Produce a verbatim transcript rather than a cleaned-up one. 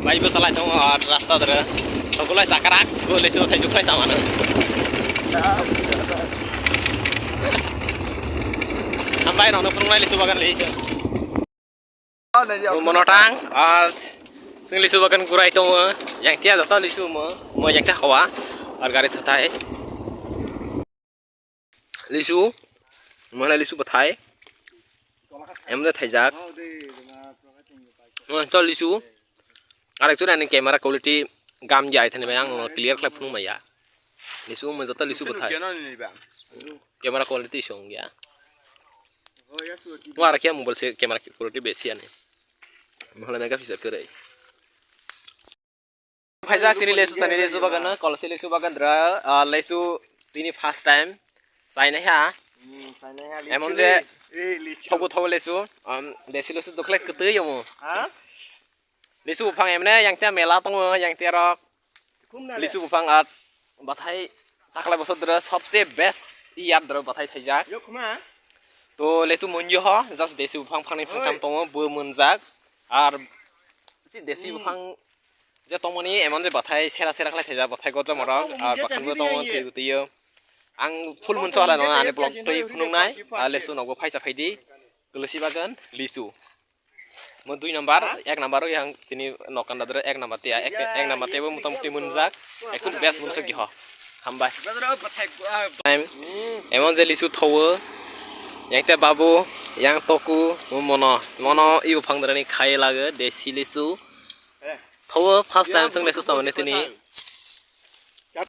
Bai bo salai tongo, ah, rasta dara. Tongolai sakara, go lesu thai juklai samano. Hambai nono phungnai lesu bagan lesu. Monotang, ah, sing lesu bagan gurai tongo. Yang tia joto lesu mo, mo yang tia hawa. Ar gari thatai. Lisu, mana lisu bathai. Em de thaijak. Mo to lisu. Arek chura ni camera quality gam jai thani bai ang clear khlai phunuk maya. Lisu mo joto lisu bathai. Camera quality song ya. Mo arek ya mobile se camera quality besi ani. Mo hole megapixel kwrwi. Phaijak tini lesu sani lesu bagan na, kolsi lesu bagan dra, ah, lesu tini first time. Sainai ha. Emon je thobo thobo lesu, um, desi lesu dokle kwtwi yomo. Lesu buphang emne yang tia mela tongo, yang tia rok. Lesu buphang at bathai taklai bosor dra sobse best iyar dra bathai thaijak. To lesu munjo ho, just desi buphang phangni phangtham tongo, bo munjak. Ar si desi buphang je tongmani emon je bathai sera sera khlai thaijak, bathai gotja morok, ar bathai bo tongo twi twiyo. Ang full munso hala no ani blog twi phunuknai, ar lesu nogo phaisa phaidi, kolsi bagan, lisu. Mo dui number, ek number o yang sini nokan dadre ek number tia, ek, ek number tia bo motamoti munjak, actually best munso giho. Hambai. Time, emon je lisu thowo, yang te babu, yang toku, mo mono, mono i buphang dara ni khai lage, desi lisu. Thowo first time song lesu samani tini.